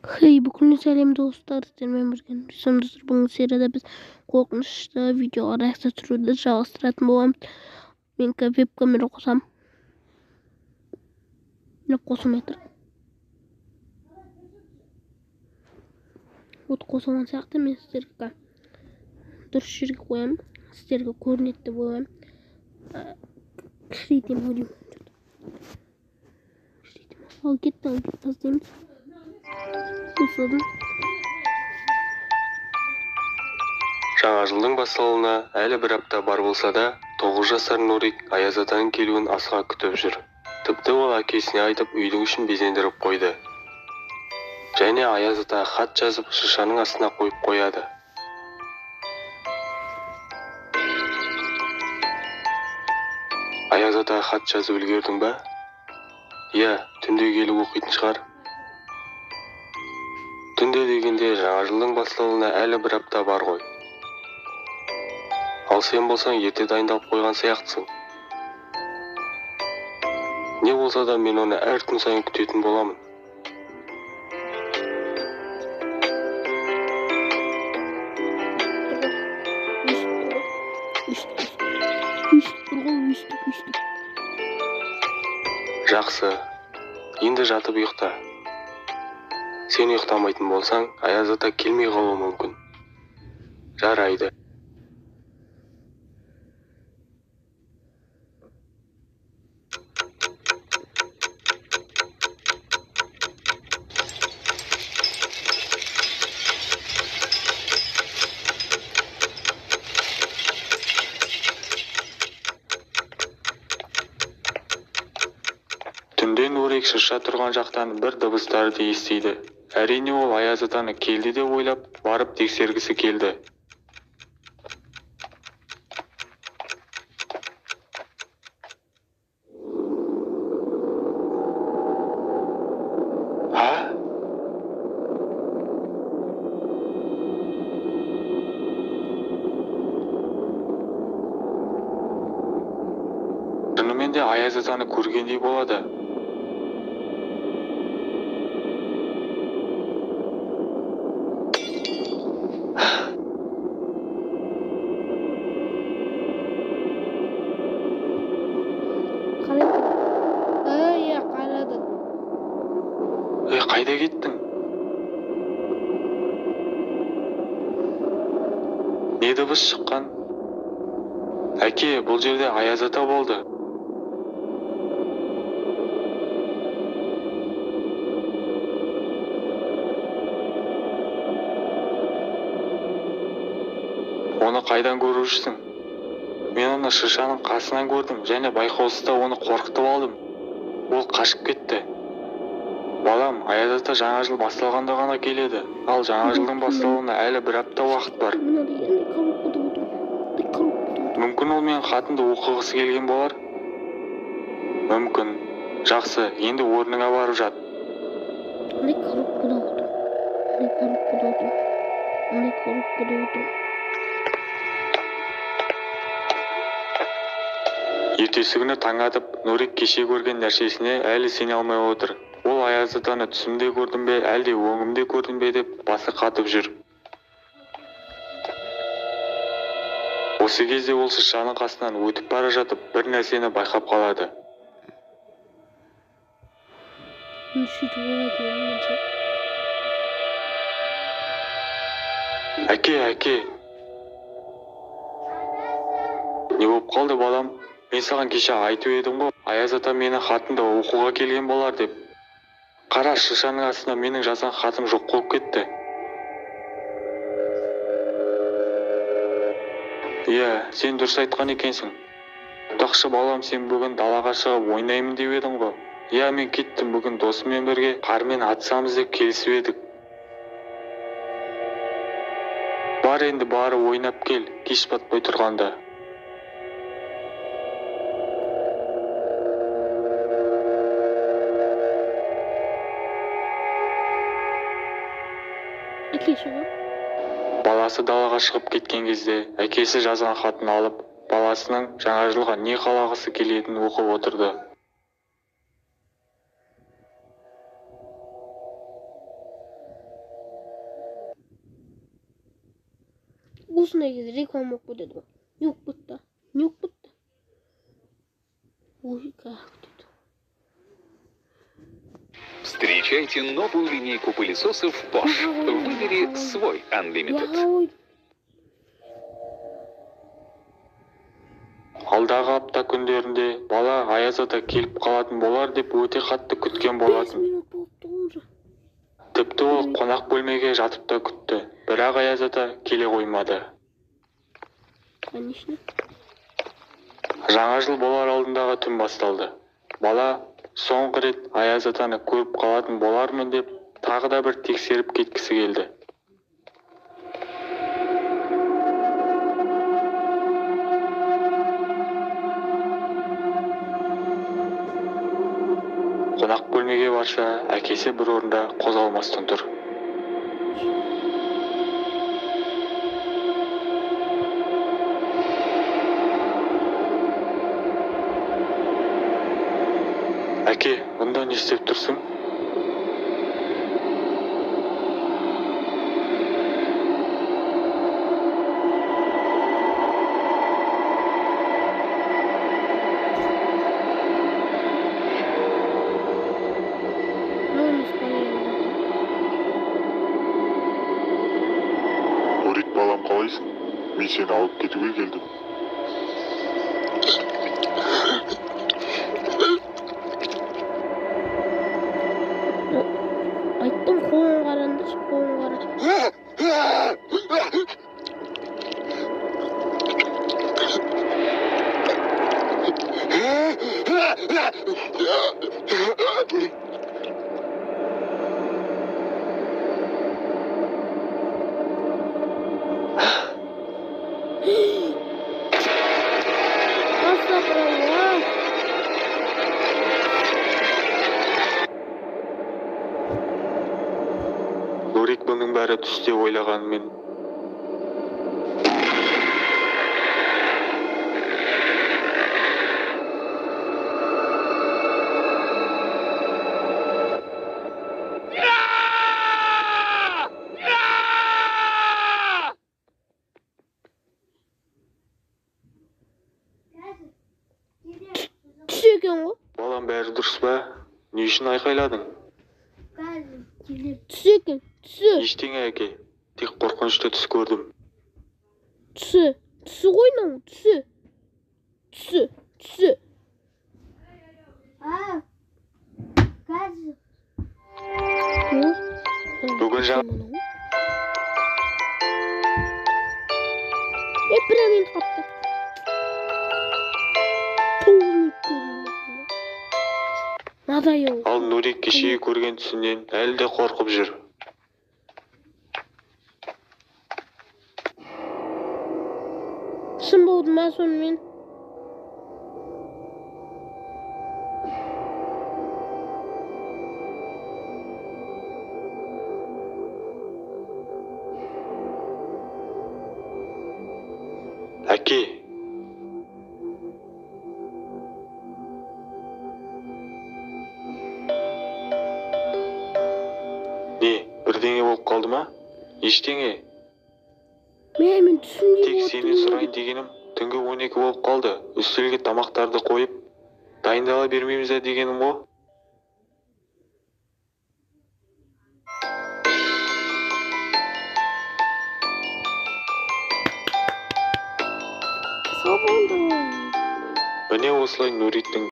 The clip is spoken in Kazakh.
Хей, бүкіл сәлем достар, сіздермен бірге достар, бүгінгі серияда біз қорқынышты видеоға реакция түсіруді жалғастыратын боламыз. Мен веб-камера қосамын. Мен қосылмай тұр. Вот қосылған сияқты, мен сіздерге дұрыс жерге қоямын. Сіздерге көрінеді деп ойлаймын. Кішірейтемін ойлаймын. Кішірейтемін. Ал кетті, ал тастаймыз. Қосылдым. Жаңа жылдың басталуына әлі бір апта бар болса да, 9 жасар Нурик Аяз атаның келуін асыға күтіп жүр. Тіпті ол әкесіне айтып үйдің ішін безендіріп қойды. Және Аяз атаға хат жазып шыршаның астына қойып қояды. Аяз атаға хат жазып үлгердің ба? Иә, түнде келіп оқитын шығар. Түнде дегенде жаңа жылдың басталуына әлі бір апта бар ғой. Ал сен болсаң ерте дайындалып қойған сияқтысың. Не болса да мен оны әр түн сайын күтетін боламын. Жақсы, енді жатып ұйықта. Сен ұйықтамайтын болсаң, Аяз ата келмей қалуы мүмкін. Жарайды. Түнде Нурик шырша тұрған жақтан бір дыбыстарды естиді. Әрине ол Аяз атаны келді деп ойлап, барып тексергісі келді. А? Шынымен де Аяз атаны көргендей болады. Қайда кеттің? Не дыбыс шыққан? Әке, бұл жерде Аяз ата болды. Оны қайдан көріп жүрсің? Мен оны шыршаның қасынан көрдім және байқаусызда оны қорқытып алдым. Ол қашып кетті. Балам, Аяз ата жаңа жыл басталғанда ғана келеді. Ал жаңа жылдың басталуына әлі бір апта уақыт бар. Мүмкін ол менің хатымды оқығысы келген болар? Мүмкін. Жақсы, енді орныңа барып жат. Ертесі күні таң атып, Нурик кеше көрген нәрсесіне әлі сене алмай отыр. Ол Аяз атаны түсімде көрдім бе, әлде өңімде көрдім бе деп басы қатып жүр. Осы кезде ол шыршаның қасынан өтіп бара жатып, бір нәрсені байқап қалады. Әке, әке. Не болып қалды, балам? Мен саған кеше айтып едім ғой, Аяз ата менің хатымды оқуға келген болар деп. Қара, шыршаның астына менің жазған хатым жоқ болып кетті. Иә, сен дұрыс айтқан екенсің. Айтпақшы, балам, сен бүгін далаға шығып ойнаймын деп едің ғой. Иә, мен кеттім, бүгін досыммен бірге қармен атысамыз деп келісіп едік. Бар енді, барып ойнап кел, кеш батпай тұрғанда. Баласы далаға шығып кеткен кезде әкесі жазған хатын алып, баласының жаңа жылға не қалағысы келетінін оқып отырды. Осындай кезде реклама болып кетеді ғой. Не болып кетті? Не болып кетті? Ой, как тут. Встречайте новую линейку пылесосов Bosch. Выбери свой Unlimited. Алдағы апта күндерінде бала Аяз ата келіп қалатын болар деп өте қатты күткен болатын. Тіпті ол қонақ бөлмеге жатып та күтті, бірақ Аяз ата келе қоймады. Конечно. Жаңа жыл болар алдындағы түн басталды. Бала соңғы рет Аяз атаны көріп қалатын болармын деп тағы да бір тексеріп кеткісі келді. Қонақ бөлмеге барса, әкесі бір орында қозғалмастан тұр. Әке, мұнда не істеп тұрсың? Нурик, балам, қалайсың? Мен сені алып кетуге келдім. Айттым, қолын қараңдаршы, қолын қара. Астапыралла. Нурик бұның бәрі түсте ойлағанымен Түс екен ғой. Балам, бәрі дұрыс па? Не үшін айқайладың? Түс екен, түсі. Ештеңе, әке. Тек қорқынышты түс көрдім. Түсі. Түсі ғой мынау, түсі. Түсі, түсі. Бүгін Бір минут қапты. 9 минут көрдім. Надоел. Ал Нурик кешегі көрген түсінен әлі де қорқып жүр. Шын болды ма сонымен? Әке. Не, бірдеңе болып қалды ма? Ештеңе. Мен түсімде Тек сенен сұрайын дегенім, түнгі 12 болып қалды. Үстелге тамақтарды қойып, дайындала бермейміз ә дегенім ғой. Міне осылай Нуриктің